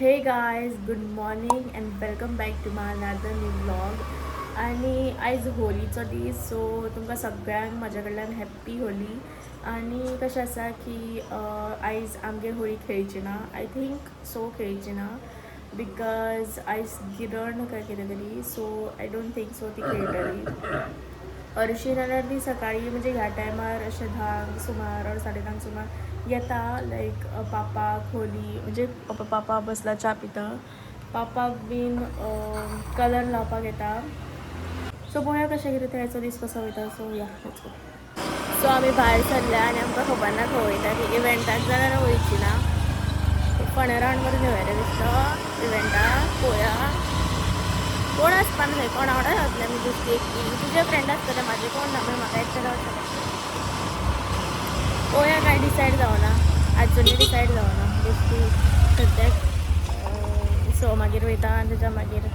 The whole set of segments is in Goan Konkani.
Hey guys, good morning and welcome back to my another new vlog. आनी आयज होलीचो दीस, सो तुमकां सगळ्यांक म्हाज्या कडल्यान हॅप्पी होली. आनी कशें आसा की आयज आमगेर होळी खेळची ना, I think so खेळची ना, because आयज गिरण काय कितें तरी, so I don't think so ती खेळटली. हरशीं जाल्यार ती सकाळी म्हणजे ह्या टायमार अशें 10 सुमार ऑर 10:30 सुमार येता. लायक पापाक होली म्हणजे पापा बसला च्या पिता, पापाक बीन कलर लावपाक येता. सो पळोवया कशें कितें तें आयचो दीस कसो वयता. सो या, let's go. सो आमी भायर सरल्या आनी आमकां खबर ना खंय वयता ती. इव्हेंटाक जाल्यार वयची ना, फण रावंड करून घेवया रे दिसता इव्हेंटाक. पळोवया कोण आसपा ना थंय, कोणा वांगडा रावतले आमी. दुसरी एकटी तुजे फ्रेंड आसतले, म्हाजे कोण ना, मागीर म्हाका एकटें रावचें पडटलें. पळोवया काय डिसायड जावना, आजुनूय डिसायड जावना. बेश्टी सद्याक सो मागीर वयता आनी तेच्या मागीर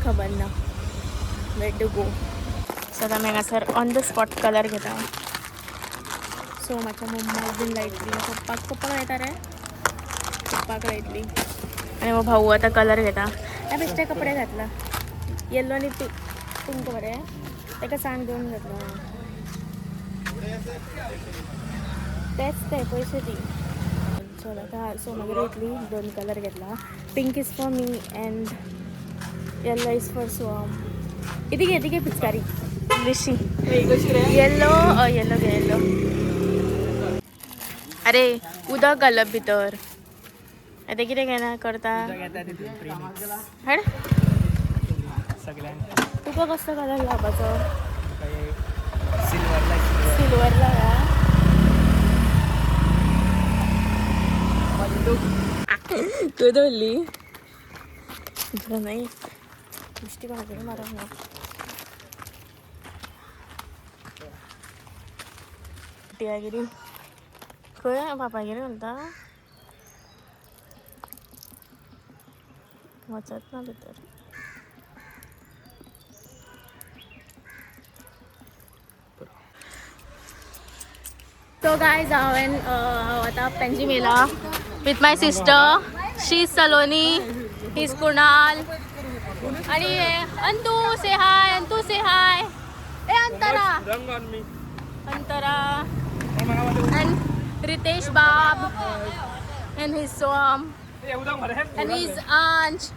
खबर ना वेर टू गो. सो आतां आमी हांगासर ऑन the spot colour घेता. सो म्हाज्या मम्माक बीन लायतली, पप्पाक, पप्पाक लायता रे, पप्पाक लायतली. आनी हो भाऊ आतां कलर घेता. हांवें बेश्टे कपडे घातला, येल्लो आनी पिंक मरे, ताका सांग घेवन घातला. तेच ते पयशे दी. चल आतां सो मागीर वयतली. दोन कलर घेतला, pink is for me and yellow is for Soham. कितें घे, ती घे पिचकारी बेशी. येल्लो, हय येल्लो घे, येल्लो. अरे उदक घालप भितर, आतां कितें घेना करता. हाड. सगळ्यांक. तुका कसलो कलर लावपाचो? सिल्वर लायक. सिल्वर लाया. खंय दवरली तुका? नाही दिश्टी कोणाकडे मारप ना. टियागिरी खंय बापायगेर घालता, वचत ना भितर. सो गायज, हांवें हांव आतां पेंजीम येयला with my sister. She is Saloni, he is Kunal आणि अंतू. से हाय अंतू, से हाय. ए अंतरा, अंतरा and Ritesh Bab and his Soham and his Ansh.